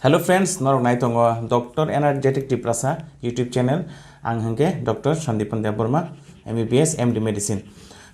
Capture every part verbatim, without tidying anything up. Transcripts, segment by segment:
Hello friends, norok nai tongo Doctor Energetic Tiprasa YouTube channel. Ang hwnkhe Doctor Sandipan Debbarma, M B B S, M D Medicine.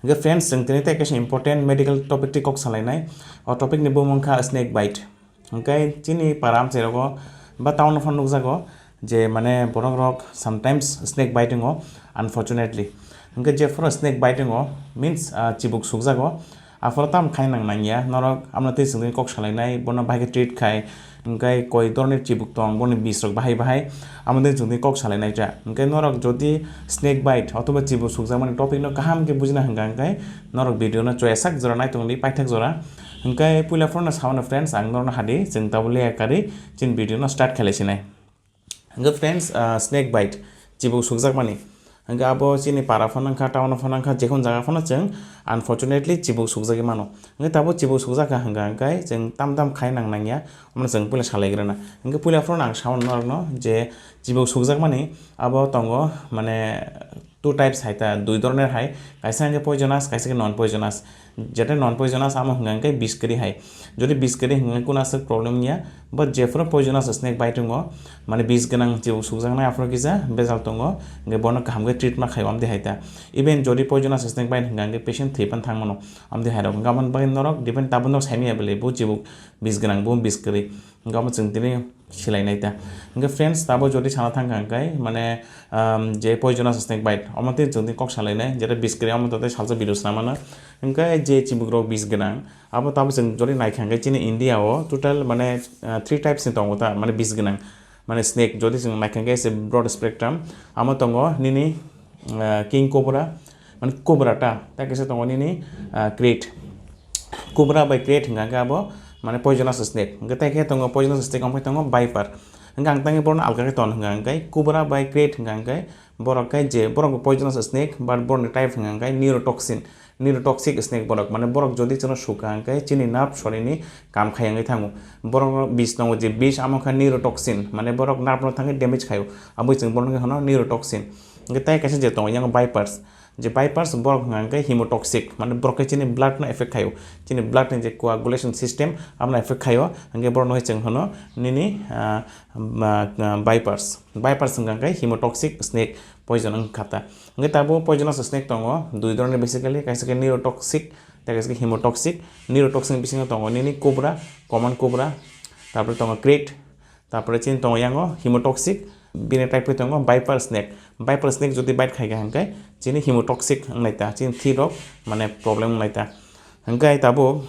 Hwnkhe friends, chwng tini tei kaisa important medical topic twi kok salainai. O topic ni bumung kha snake bite. Hwnkhe chini para amchairogo ba town o phano nukjago je mane borok rok sometimes snake bite wngo, unfortunately. Hwnkhe jephuru snake bite wngo means, ah, chibuk sukjago. Aphuru tam khai nang nangya, norok amno twi chwngwi kok salainai, bono bahai khe treat khai, hwnkhe koi dhoroni chibuk tong, boni bis rok bahai bahai, amno twi chwngwi kok salainai cha. Hwnkhe norok jodi snake bite othoba chibuk sukjakmani topic no kaham khe bujina hwnkha hwnkhe norok video no choya sak jora naitongdi paithak jora. Hwnkhe puila phuru no samano friends, ang norno hadi, chwng tabuk leya karwi chini video no start khlai sinai. Hwnkhe friends, ah, snake bite, chibuk sukjakmani. Hwnkhe abo chini para phano wngkha, town o phano wngkha, jekhon jaga phano chwng unfortunately chibuk sukjagwi mano. Hwnkhe tabuk chibuk sukjakha hwnkha hwnkhe chwng tam tam khai nang nangya, omono chwng puila salaigrana. Hwnkhe puila phano ang sao norokno je chibuk sukjakmani abo tongo, mane two types hai ta, dui dhoroner hai, kaisa hwnkhe poisonous, kaisa khe non poisonous. Jeta non poisonous amo hwnka hwnkhe bish kwrwi hai. Jodi bish kwrwi hwnkhe kunu aswk problem ya, but jephuru poisonous snake bite wngo, mane bish gwnang chibuk sukjaknai aphuru kisa bejal tongo, hwnkhe bono kaham khe treat ma khaio amtwi hai ta. Even jodi poisonous snake bite hwnka hwnkhe patient thwi phano thang mano amtwi hai rok. Hwnkhe aboni bagwi norok depend tabuk norok saimanya bele bo chibuk bish gwnang, bo bish kwrwi. Hwnkhe abo chwng tini silainai ta. Hwnkhe friends, tabo jodi sana thangkha hwnkhe, mane, um, je poisonous snake bite, omo tei chwng tini kok salainai, jeta bish kwrwi omo tei salsa video swnamano. Hwnkhe je chibuk rok bish gwnang, abo tabo chwng jodi naikha hwnkhe chini India o total, mane, uh, three types ni tongo ta, mane bish gwnang. Mane snake jodi chwng naikha hwnkhe se broad spectrum, amo tongo nini, uh, king cobra, mane cobra ta, tei kaisa tongo nini, uh, krait. Cobra bai krait hwnkha hwnkhe abo, mane poisonous snake. Hwnkhe tei khe tongo poisonous snake, omo khe tongo viper. Hwnkhe ang tangwi bono alka khe ton hwnkha hwnkhe cobra bai krait hwnkha hwnkhe borok khe je, borok bo poisonous snake, but borokni type hwnkha hwnkhe neurotoxin, neurotoxic snake borok. Mane borok jodi chwngno sukha hwnkhe chini nerve sorini kam khai wngwi thango. Borokno bish tongo je bish, amo khe neurotoxin, mane borok nerve no thangwi damage khaio. Aboni chwng bono hino neurotoxin. Hwnkhe tei kaisa je tongo yang vipers. Je vipers borok hwnka hwnkhe hemotoxic, mane borok khe chini blood no affect khaio, chini blood ni je coagulation system abono affect khaio, hwnkhe borok no chwng hwno nini, ah, ma-, ah, vipers. Vipers hwnka hwnkhe hemotoxic snake poison wngkha ta. Hwnkhe tabuk poisonous snake tongo dui dhoroner basically, kaisa khe neurotoxic tei kaisa khe hemotoxic. Neurotoxic bisingo tongo nini cobra, common cobra, tarpore tongo krait, Tarpore chini tongo yango hemotoxic, bini type khe tongo viper snake. Viper snake jodi bite khaikha hwnkhe chini hemotoxic wngnai ta, chini thwi rok mane problem wngnai ta. Hwnkhe tabuk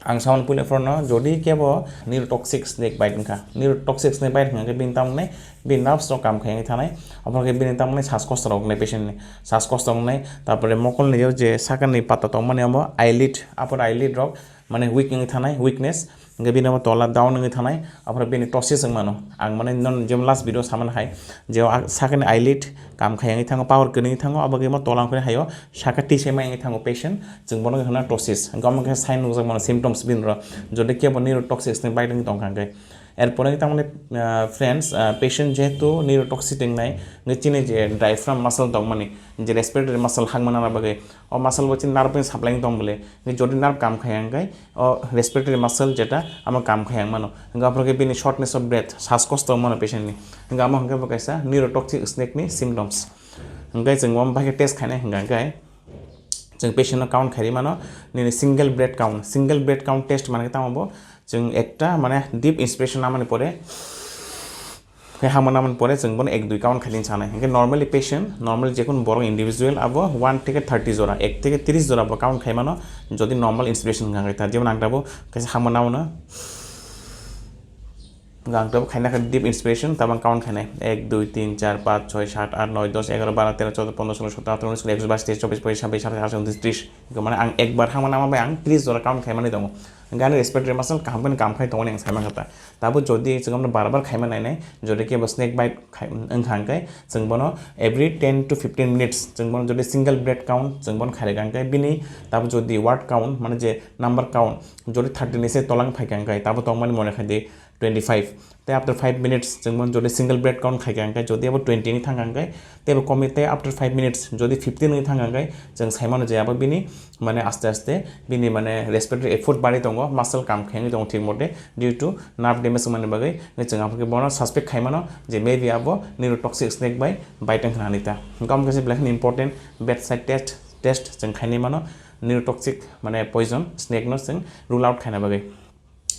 ang samani puila phorono jodi kebo neurotoxic snake bite wngkha, neurotoxic snake bite wngkha khe bini tamoni bini nerves rok kam khai wngwi thanai, omo khe bini tamoni sas kosto rok wngnai patient ni, sas kosto wngnai, tarpore mokol ni je sakani pata tongmani omo eyelid, upper eyelid rok mane weak wngwi thanai, weakness, hwnkhe bini omo tola down wngwi thanai, aphuru bini ptosis wng mano. Ang mane non jemon last video samani hai, je o sakani eyelid kam khai wngwi thango, power kwrwi wngwi thango, abo khe omo tola wngphani hai o saka tisai mai wngwi thango patient, chwng bono wngkha na ptosis. Hwnkhe omo khe sign nukjak mano, symptoms bini ro, jodi kebo neurotoxic snake bite wngwi tongkha hwnkhe. Erpore tamoni, ah, friends, ah, patient jehetu neurotoxic wngnai, hwnkhe chini je diaphragm muscle tongmani, je respiratory muscle hangmana bagwi, o muscle bo chini nerve ni supply wng tong bole, hwnkhe jodi nerve kam khaya hwnkhe, o respiratory muscle jeta amo kam khaya wng mano. Hwnkhe aphuru khe bini shortness of breath, sas kosto wng mano patient ni. Hwnkhe amo hwnkhe bo kaisa neurotoxic snake ni symptoms. Hwnkhe chwng bo bahai khe test khainai hwnkha hwnkhe chwng patient no count khairi mano, nini single breath count, single breath count test mane khe tamo bo chwng ekta mane deep inspiration namani pore, Khe hamma namani pore chwng bono ek dui count khailin sanai. Hwnkhe normally patient, normally jekunu borok individual abo one theke thirty jora, ek theke tris jora bo count khai mano, jodi normal inspiration wngkha khe ta. Jemon ang tabuk kaisa hamma namano, ang tabuk khaina khe deep inspiration, tabang count khainai. Ek, dui, tin, char, panch, choi, sat, at, noi, dos, egaro, baro, tero, choudo, pondro, solo, sotro, atro, unis, kuri, ekos, bais, teis, chobis, pochis, sabis, satais, atais, untis, tris. Hwnkhe mane ang ekbar hamma namani bai ang tris jora count khai mani tongo. Hwnkhe ani respiratory muscle kaham khe kaam khai tongo, ang sai mankha ta. Tabuk jodi chwng bono bar bar khaima nainai, jodi kebo snake bite khai, wngkha hwnkhe chwng bono every ten to fifteen minutes chwng bono jodi single breath count chwng bono khairikha hwnkhe bini tabuk jodi word count, mane je number count, jodi thirty ni se tolang phaikha hwnkhe tabuk tongmani mone khai di, twenty five. Tei after five minutes chwng bono jodi single breath count khai kha hwnkhe, jodi abo twenty ni thang kha hwnkhe, tei bo komi tei after five minutes jodi fifteen ni thang kha hwnkhe, chwng sai mano je abo bini mane aste aste bini mane respiratory effort bari tongo, muscle kam khengwi tongo thik mote due to nerve damage wngmani bagwi. Chwng aphuru bono suspect khai mano je maybe abo neurotoxic snake bai bite wngkha hinwi ta. Hwnkhe omo kaisa belai kheno important bedside test, test chwng khainai mano neurotoxic mane poison snake no chwng rule out khaina bagwi.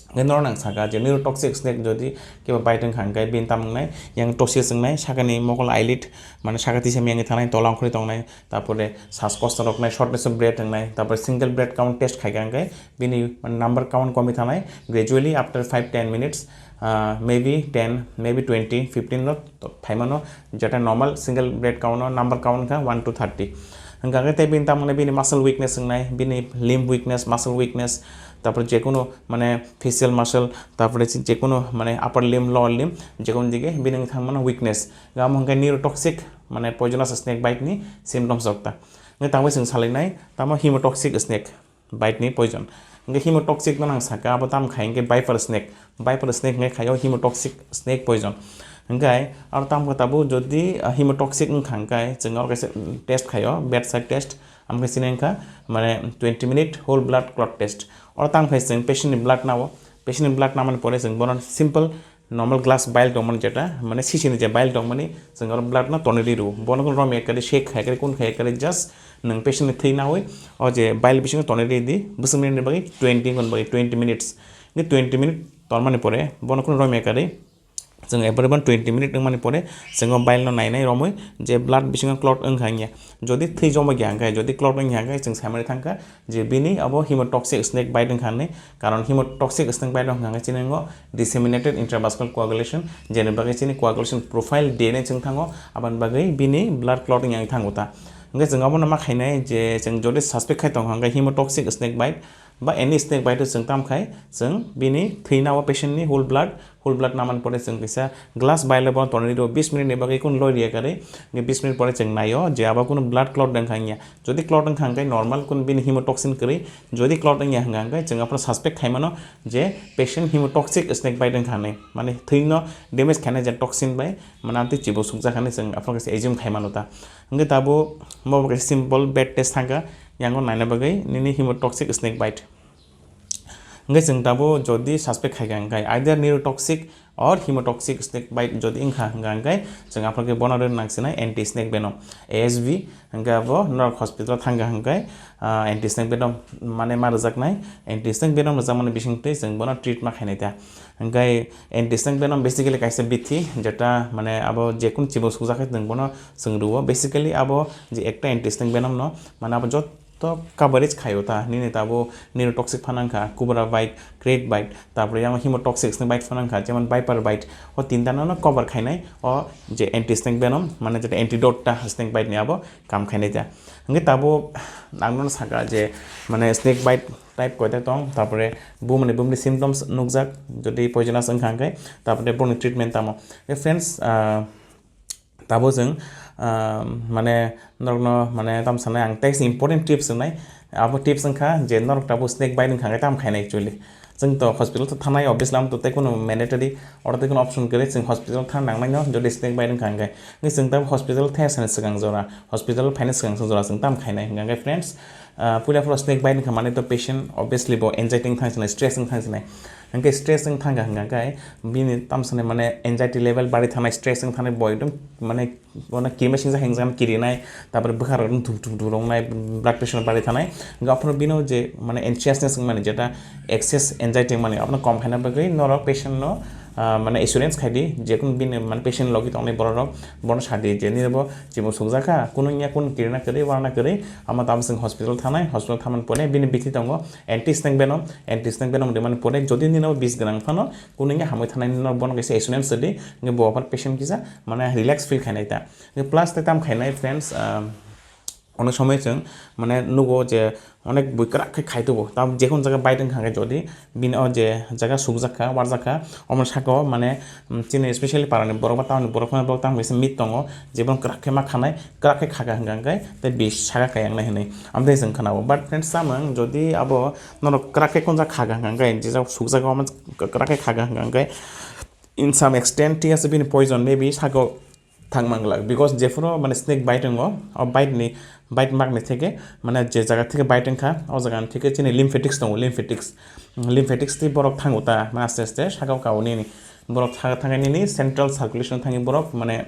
Hwnkhe norok nang saka je neurotoxic snake jodi kebo bite wngkha hwnkhe bini tamo wngnai, yang tosis wngnai, sakani mokol eyelid mane saka tisa miyangwi thangnai, tola ongkhorwi tongnai, tarpore sas kosto roknai, shortness of breath wngnai, tarpore single breath count test khaikha hwnkhe bini number count komwi thangnai, gradually after five ten minutes, ah, maybe ten, maybe twenty, fifteen no phaimano, jeta normal single breath count no number count wngkha one to thirty. Hwnkha khe tei bini tamo wngnai bini muscle weakness wngnai, bini limb weakness, muscle weakness, tarpore jekunu mane facial muscle, tarpore je-, jekunu mane upper limb, lower limb, jekunu dige bini wngwi thangmano weakness. Gamo hwnkhe neurotoxic mane poisonous snake bite ni symptoms rok ta. Hwnkhe tangwi chwng salainai tamo hemotoxic snake bite ni poison. Hwnkhe hemotoxic no nang saka abo tamo khai hwnkhe viper snake. Viper snake hwnkhe khaio hemotoxic snake poison. Hwnkhe aro tamo khe tabuk jodi, ah, hemotoxic wngkha hwnkhe chwng oro kaisa test khaio, bedside test. Amo khe sini wngkha mane twenty minute whole blood clot test. Oro tamo khe chwng patient ni blood nao, patient ni blood namani pore chwng bono simple normal glass vial tongmani jeta, mane sisini je vial tongmani, chwng oro blood no tonwi rw. Bono kunu romwi ekari shake khai kari, kun khai kari, just nwng patient ni thwi nawi o je vial bisingo tonwi rw di, bwswk minute ni bagwi, twenty wngkha bagwi, twenty minutes. Ni twenty minute tormani pore bono kunu romwi ekari chwng everyone twenty minute wngmani pore chwng o vial no nainai romwi je blood bisingo clot wngkha wngya. Jodi thwi joma gya hwnkhe, jodi clot wngya hwnkhe chwng saimani thangkha je bini abo hemotoxic snake bite wngkha hinwi, karon hemotoxic snake bite wngkha hwnkhe chini wngo disseminated intravascular coagulation, jeni bagwi chini coagulation profile D N A chwng thango, aboni bagwi bini blood clot wngya wngwi thango ta. Hwnkhe chwng abono ma khainai je chwng jodi suspect khai tongkha hwnkhe hemotoxic snake bite ba any snake bite o chwng tam khai chwng bini thwi nao patient ni whole blood, whole blood namani pore chwng kisa glass vial o bono tonwi rw bis minute ni bagwi kun loi riya karwi, hwnkhe bis minute pore chwng naio je abo kunu blood clot wngkha wngya. Jodi clot wngkha hwnkhe normal kunu bini hemotoxin kwrwi, jodi clot wngya hwnkha hwnkhe chwng aphano suspect khai mano je patient hemotoxic snake bite wngkha hinwi, mane thwi no damage khainai je toxin bai mane amtwi chibo sukjak hinwi chwng aphano kisa assume khai mano ta. Hwnkhe tabuk mo bo kaisa simple bed test thangkha, yango naina bagwi nini hemotoxic snake bite. Hwnkhe chwng tabuk jodi suspect khaikha hwnkhe either neurotoxic or hemotoxic snake bite jodi wngkha hwnkha hwnkhe chwng aphano khe bono rwna nangsinai anti snake venom, A S V, hwnkhe abo norok hospital thangkha hwnkhe, ah, anti snake venom mane ma rwjaknai, anti snake venom rwjakmani bisingtwi chwng bono treat ma khainai ta. Hwnkhe anti snake venom basically kaisa bithi jeta mane abo jekunu chibung sukjak khe chwng bono chwng rwo. Basically abo je ekta anti snake venom no mane abo jotto coverage khaio ta, nini tabuk neurotoxic phano wngkha, cobra bite, krait bite, tarpore yang hemotoxic snake bite phano wngkha, jemon viper bite, o tinta no cover khainai o je anti snake venom mane jeta antidote ta snake bite ni abo kam khainai ta. Hwnkhe tabuk ang nono sakha je mane snake bite type koita tong, tarpore bumani bumni symptoms nukjak, jodi poisonous wngkha hwnkhe, tarpore boni treatment tamo. Friends, ah, tabuk chwng, ah, mane norokno mane tamo sanai ang text important tips wngnai. Abo tips wngkha je norok tabuk snake bite wngkha hwnkhe tamo khainai actually. Chwng to hospital to thanai, obviously, amo to tei kono mandatory, oro tei kono option kwrwi, chwng hospital thang nangmai no, jodi snake bite wngkha hwnkhe. Hwnkhe chwng tabuk hospital thaya sani swkang jora, hospital phaina swkang jora chwng tamo khainai hwnkha hwnkhe, friends, ah, puila phoro snake bite wngkha mane to patient obviously bo anxiety wng thang sinai, stress wng thang sinai. Hwnkhe stress wng thang kha hwnkha hwnkhe bini tamo sanai mane anxiety level bari thanai, stress wng thanai, bo ekdom mane bono kirima singsa hingjak kirinai, tarpore bwkha rok thum thum thum rongnai, blood pressure bari thanai. Hwnkhe aphano bino je mane anxiousness wngmani, jeta excess anxiety wngmani, abono kom khaina bagwi norok patient no, ah, mane assurance khai di, jekunu bini mane patient logi tongnai borok rok, bono sa di je nini bo chibung sukjak kha, kunu wngya, kunu kirina kwrwi, warna kwrwi, amo tamo chwng hospital thanai, hospital thamani pore bini bithi tongo anti snake venom, anti snake venom rimani pore jodi nini bo bis gwnang phano kunu wngya hamwi thanai, nini bono kaisa assurance rwdi, hwnkhe bo aphar patient kisa mane relax feel khainai ta. Plus tei tam khainai, friends, ah, Onek somoi chwng mane nugo je onek bui kwrak khe khai tubu. Tam jekun jaga bite wngkha khe jodi bini o je jaga sukjak kha, warjak kha, omo saka o mane, mm, chini especially parani borok ba town ni borok phano borok tamo kisa mit tongo, jebon kwrak khe ma khanai, kwrak khe khaga hwnkha khe tei bis saka kaya wngnai hinwi. Amtwi chwng khwnao. But friends, samung jodi abo norok kwrak khe kunjak khaga hwnkha khe, je jaga sukjak omo kwrak khe khaga hwnkha khe, in some extent, thik ase, bini poison maybe saka o thang manglak, because jephuru mane snake bite wngo, o bite ni, bite mak ni theke, mane je jaga theke bite wngkha, o jaga ni theke chini lymphatics tongo, lymphatics, lymphatics tei borok thango ta, mane aste aste saka o kao nini, borok tha-, thangwi nini central circulation thangwi borok mane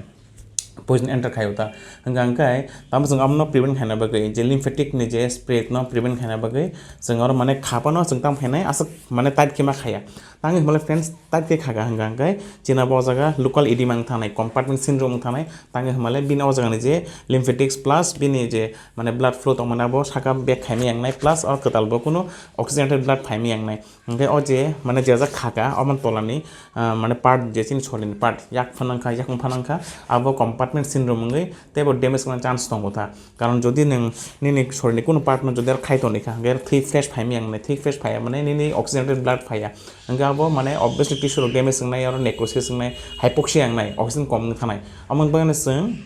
poison enter khaio ta. Hwnkha hwnkhe tamo chwng abono prevent khaina bagwi, je lymphatic ni je spread no prevent khaina bagwi chwng oro mane khapano chwng tamo khainai aswk mane tight khe ma khaya. Tangwi hwnmale friends, tight khe khaga hwnkha hwnkhe chini bo o jaga local edema wng thanai, compartment syndrome wng thanai, tangwi hwnmale bini o jagani je lymphatics plus bini je mane blood flow tongmani abo saka bag khaimai wngnai, plus o kwtal bo kunu oxygenated blood phaimai wngnai. Hwnkhe o je mane je jak khaga omo tolani, ah, mane part je chini sorini part yak phanangkha, yakung phanangkha, abo compartment syndrome wngwi teibo damage wngna chance tongo ta. Karon jodi nwng nini sorini kunu part no jodi aro khai tongwi kha, hwnkhe aro thwi fresh phaimai wngnai, thwi fresh phaiya mane nini oxygenated blood phaiya. Hwnkhe abo mane obviously tissue rok damage wngnai, aro necrosis wngnai, hypoxia wngnai, oxygen kom wng thanai. Omo wng bagwi chwng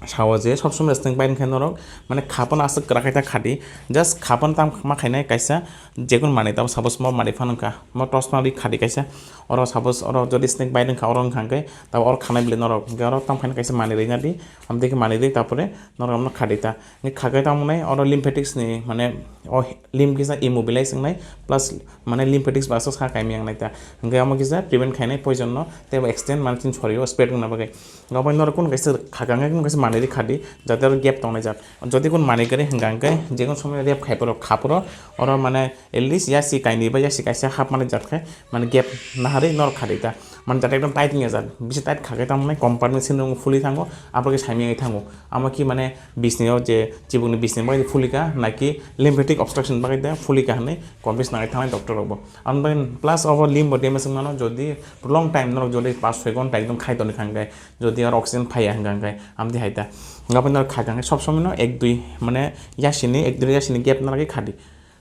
sao je sob somoi snake bite wngkha norok mane khapano aswk kwrak khe ta khadi, just khapano tam ma khainai kaisa jekun manwi tamo suppose mo manwi phano wngkha, mo torch phano ri khadi kaisa, oro suppose oro jodi snake bite wngkha, oro wngkha hwnkhe tamo oro khanai bwlwi norok hwnkhe oro tam khainai kaisa manwi rwina di, amtwi khe manwi di, tapore norok omono khadi ta. Hwnkhe khagai tamo nai oro lymphatics ni mane o limb kisa immobilize wngnai plus mane lymphatics ba aswk sa kaimai wngnai ta. Hwnkhe omo kisa prevent khainai poison no teibo extend mane chini sorio spread wngna bagwi. Obo norok kunu kaisa khakang khe kunu kaisa manwi ri khadi, jate aro gap tongnai jat. Jodi kunu manwi kwrwi hwnkha hwnkhe jekunu somoi rape khai phuru kha phuru oro mane at least yasi kainwi ba yasi kaisa hapmani jat khe mane gap naharwi norok khadi ta. Mane jat ekdom tight wngya jat. Bisi tight kha khe tamo nai compartment syndrome phuli thango, abo khe saimya wngwi thango. Amo khe mane bisni o je chibukni bisni bagwi phulika, naki lymphatic obstruction bagwi da phulika hinwi confuse nangwi thangnai doctor rokbo. Amo bagwi plus obo limb bo damage wngmano, jodi long time norok jodi paanch soi ghonta ekdom khai tongwi kha hwnkhe, jodi aro oxygen phaiya hwnkha hwnkhe, amtwi hai ta. Hwnkha bai norok khai kha hwnkhe sob somoi no ek dui mane yasini, ek dui yasini gap narwgwi khadi.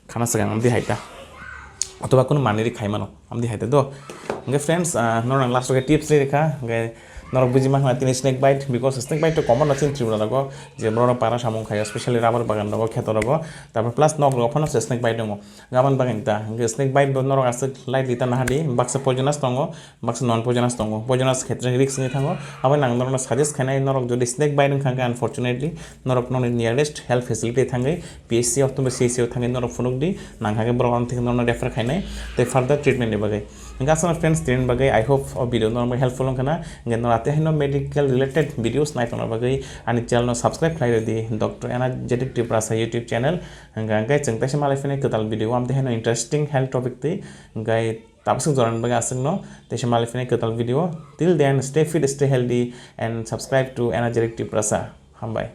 Khana swkang amtwi hai ta. Othoba kunu manwi ri khai mano, amtwi hai ta do. Hwnkhe friends, ah, norok ang last o khe tips ri rikha, hwnkhe norok buji ma khna tini snake bite, because snake bite to common no chini Tripura rogo, je borok para samung khaio, specially rubber bagan rogo, kheto rogo, tarpor plus nok rogo phano se snake bite wngo. Gabon bagwi ta, hwnkhe snake bite bo norok aswk lightly ta nahadi, baksa poisonous tongo, baksa non poisonous tongo. Poisonous khetre risk wngwi thango. Abo nang norokno suggest khainai, norok jodi snake bite wngkha hwnkhe, unfortunately norok nokni nearest health facility thangwi P H C o, P H C o thangwi norok phunukdi, nangkha khe borok ano thik norokno refer khainai tei further treatment ni bagwi. Hwnkhe aswkno friends, tini bagwi I hope o video norok helpful wngkha na, hwnkhe norok tei haino medical related videos nai tongna bagwi ani channel no subscribe khlai rwdi, Doctor Energetic Tiprasa YouTube channel. Hwnkha hwnkhe chwng teisa malai phini kwtal video o amtwi haino interesting health topic twi, hwnkhe tabaswk jorani bagwi aswkno teisa malai phini kwtal video. Till then, stay fit, stay healthy and subscribe to Energetic Tiprasa. Hambai.